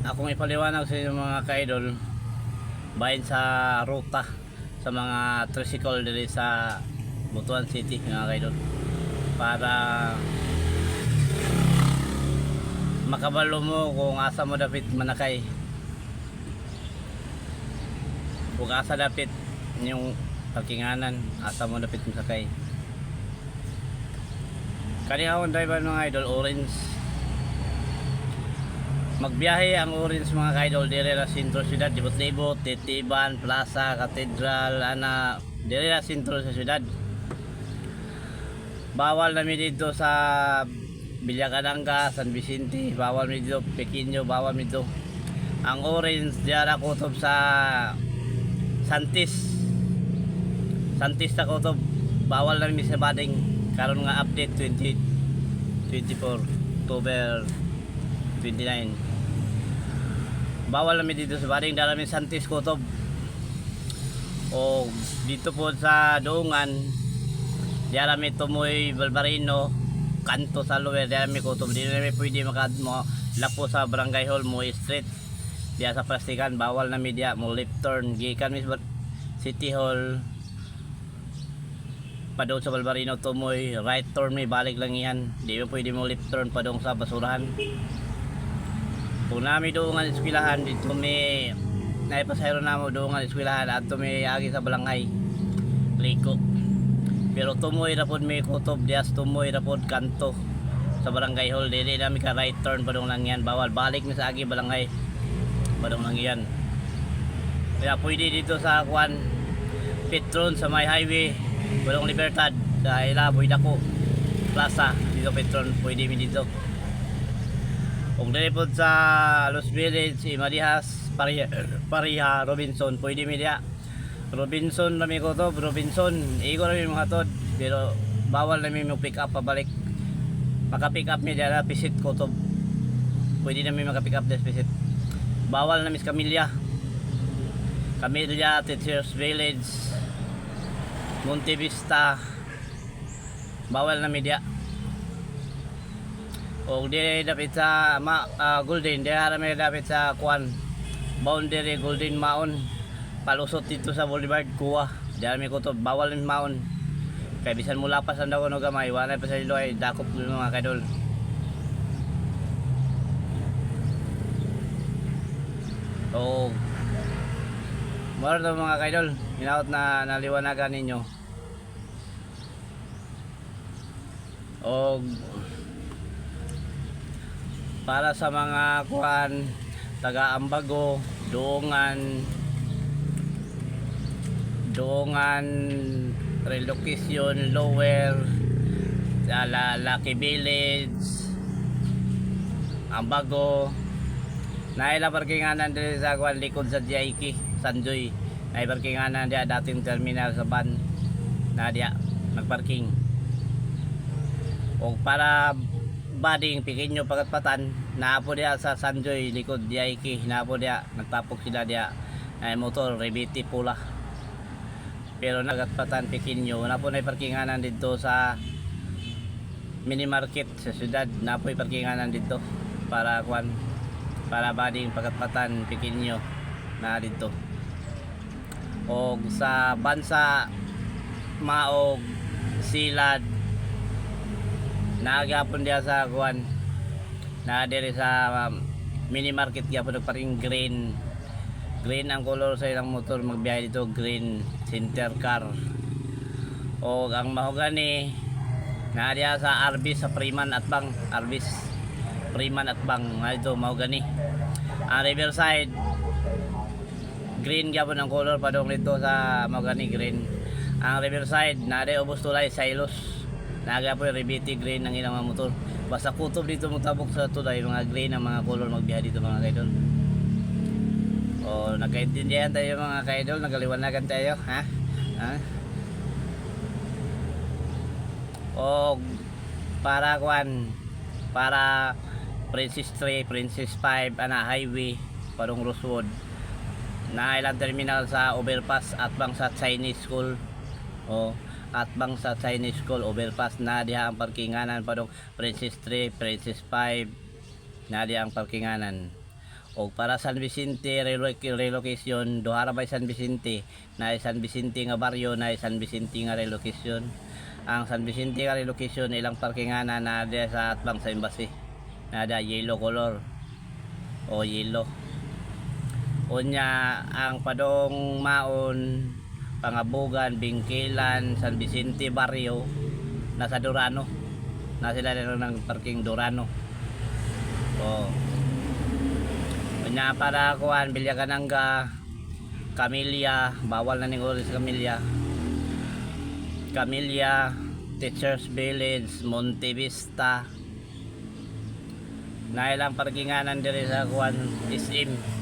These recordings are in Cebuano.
Akong ipaliwanag sa inyo, mga ka-idol, bahin sa ruta sa mga tricycle diri sa Butuan City, mga ka-idol, para makabalo mo kung asa mo dapit manakay, kung asa dapit yung parkinganan, asa mo dapit masakay. Kani akong driver, mga idol, orange. Magbiyahe ang orange, mga ka-idol, dire ra sentro syudad, libot-libot, Titiban, Plaza, Cathedral, ana, dire ra sentro sa syudad. Bawal na mi dito sa Villacadanga, San Vicente, bawal mi dito, Pequeño, bawal mi dito. Ang orange diara kutob sa Santis. Santis na kutob, bawal na mi sa Bading karon nga update 2024 October 29. Bawal na mi dito sa Bading, dara mi Santis kutob. O dito po sa Doongan, diara mi tumoy Balbarino, kanto sa lower, diara mi kutob. Di na mi pwede maka mo lapo sa Barangay Hall mo street. Diya sa Plastikan, bawal na mi diya mo left turn gikan mi sa City Hall padung sa Balbarino tumoy, right turn mi, balik lang iyan. Di mo pwede mo left turn padung sa basurahan. Kung nami doon eskwelahan dito, mi naipasahero na mo doon eskwelahan at mi agi sa balangay liko, pero tumoy ra pod mi kutob dias, tumoy ra pod kanto sa Barangay Hall. Dili na mi ka right turn padung lang yan, bawal. Balik mi sa agi balangay padung lang yan. Kaya pwede dito sa kwan, Petron sa may highway padung Libertad, sa ila Dako Plaza dito, Petron, pwede mi dito. Ug dili pod sa Los Village, Imadihas, Pariha, Pariha, Robinson, pwede mi diya. Robinson na mi kutob, Robinson, igo na mi mga tod, pero bawal na mi mo pick up pabalik. Maka pick up mi diya na pisit kutob. Pwede na mi maka pick up des pisit. Bawal na mi sa Camilla. Camilla, Teachers Village, Monte Vista. Bawal na mi diya. O di dapit sa ma, Golden, di ara may dapit sa kwan. Boundary Golden Maon. Palusot dito sa Boulevard Kuwa. Di ara may kutob, bawal ni Maon. Kay bisan mo lapas ang daw no gamay, wala pa sa ilo ay dakop dun, mga kaidol. So, moro to, mga kaidol, hinaot na naliwanagan ninyo. Og para sa mga kuan, taga Ambago, Doongan, Doongan, Relocation, Lower, la Lucky Village, Ambago, naila parkinganan diri sa kuan, likod sa JIK, Sanjoy. Naay parkinganan diya, dating terminal sa van na diya nagparking. Og para Bading, Pikinyo, Pagatpatan, naapo diya sa Sanjoy, likod JIK, naapo diya, nagtapok sila diya. Ay motor, Rebiti pula. Pero Nagatpatan, Pikinyo, napo na parkinganan dito sa mini market sa syudad, napo parkinganan dito para kwan, para Bading, Pagatpatan, Pikinyo na dito. Og sa bansa Maog, Silad, naagapon diya sa kuan na diri sa mini market gyapon nagparing. Green green ang color sa ilang motor magbiyahe dito, green center car. O ang mahogani na diya sa Arbis, sa Freeman at Bang Arbis, Freeman at Bang nga dito, mahogani. Ang Riverside, green gyapon ang color padong dito sa mahogani, green ang Riverside. Na di ubos tulay Silos, naga po yung Rebiti, green ang ilang mga motor. Basta kutob dito mo tabok sa tulay, mga green ang mga color magbiyahe dito, mga kaidol. O nagkaintindihan tayo, mga kaidol, nagaliwanagan tayo, ha ha. O para kwan, para Princess 3, Princess 5, ana, highway parong Rosewood, na ilang terminal sa overpass at bang sa Chinese School. O at bang sa Chinese School overpass na diha ang parkinganan padong Princess 3, Princess 5, na diha ang parkinganan. O para San Vicente relocation, duha ra bay San Vicente, na San Vicente nga baryo, na San Vicente nga relocation. Ang San Vicente nga relocation, ilang parkingana na diya sa atbang sa embassy. Nada yellow color o yellow. Unya ang padong Maon, Pangabugan, Bingkilan, San Vicente Barrio, nasa Durano. Na sila na ng parking Durano. O. Unya para kuan Bilyagananga, Camilla, bawal na ning oras Camilla. Camilla, Teachers Village, Monte Vista. Na ilang parkinganan diri sa kuan SM.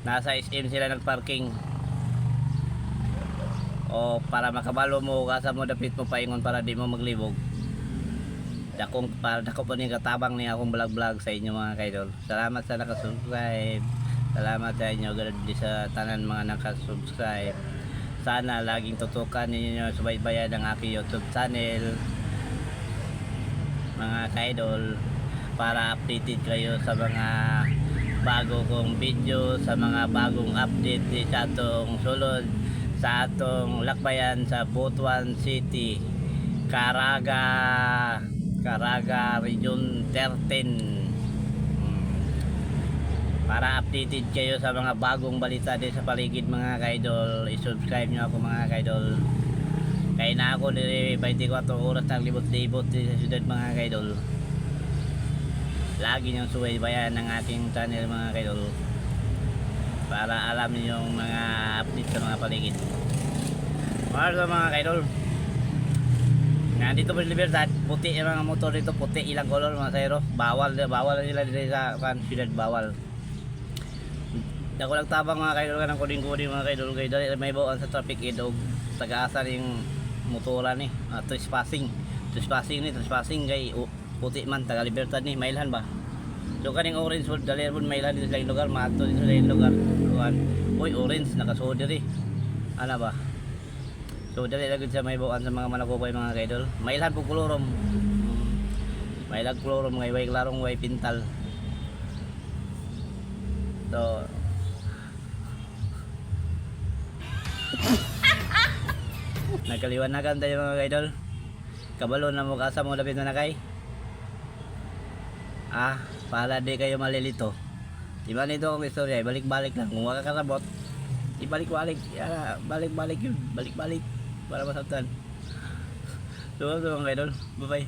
Nasa SM sila nagparking. O para makabalo mo asa mo dapit mo paingon para di mo maglibog. Dakong para dako po ning katabang ni akong vlog-vlog sa inyo, mga kaidol. Salamat sa nakasubscribe. Salamat sa inyo, God bless sa tanan mga nakasubscribe. Sana laging tutukan ninyo, subaybayan ang aking YouTube channel, mga kaidol, para updated kayo sa mga bago kong video, sa mga bagong update di sa atong sulod, sa atong lakbayan sa Butuan City, Caraga, Caraga Region 13. Para updated kayo sa mga bagong balita din sa paligid, mga kaidol, i-subscribe nyo ako, mga kaidol. Kaya na ako diri 24 oras naglibot-libot din sa syudad, mga kaidol. Lagi niyong subaybayan ang aking channel, mga kaidol, para alam niyo yung mga update sa mga paligid. Mga kaidol, nandito po sa Libertad, puti yung mga motor dito, puti ilang color, mga sayro. Bawal, bawal nila dito sa kan, syudad, bawal. Dako lang tabang, mga kaidol, kanang kuning-kuning, mga kaidol, kay dali may bawaan sa traffic aid og taga-asa ning motora ni, trespassing. Trespassing ni, trespassing kay puti man, taga Libertad ni, mailhan ba? So kaning orange food, dali pud mailhan dito sa ilang lugar, maadto dito sa ilang lugar. Kuan. Uy, orange nakasuod diri. Ana ba? So dali lang gud sa may bawaan sa mga manakupay, mga kaidol. Mailhan po kolorom. Mailag kolorom ngay way klarong way pintal. So nagkaliwanagan tayo, mga kaidol. Kabalo na mo kasa mo lapit na nakay. Para di kayo malilito. Diba nito ang istorya, ibalik-balik lang. Kung wala ka kasabot, ibalik-balik. Ah, balik-balik yun. Balik-balik. Para masabtan. So, mga kaidol. Bye-bye.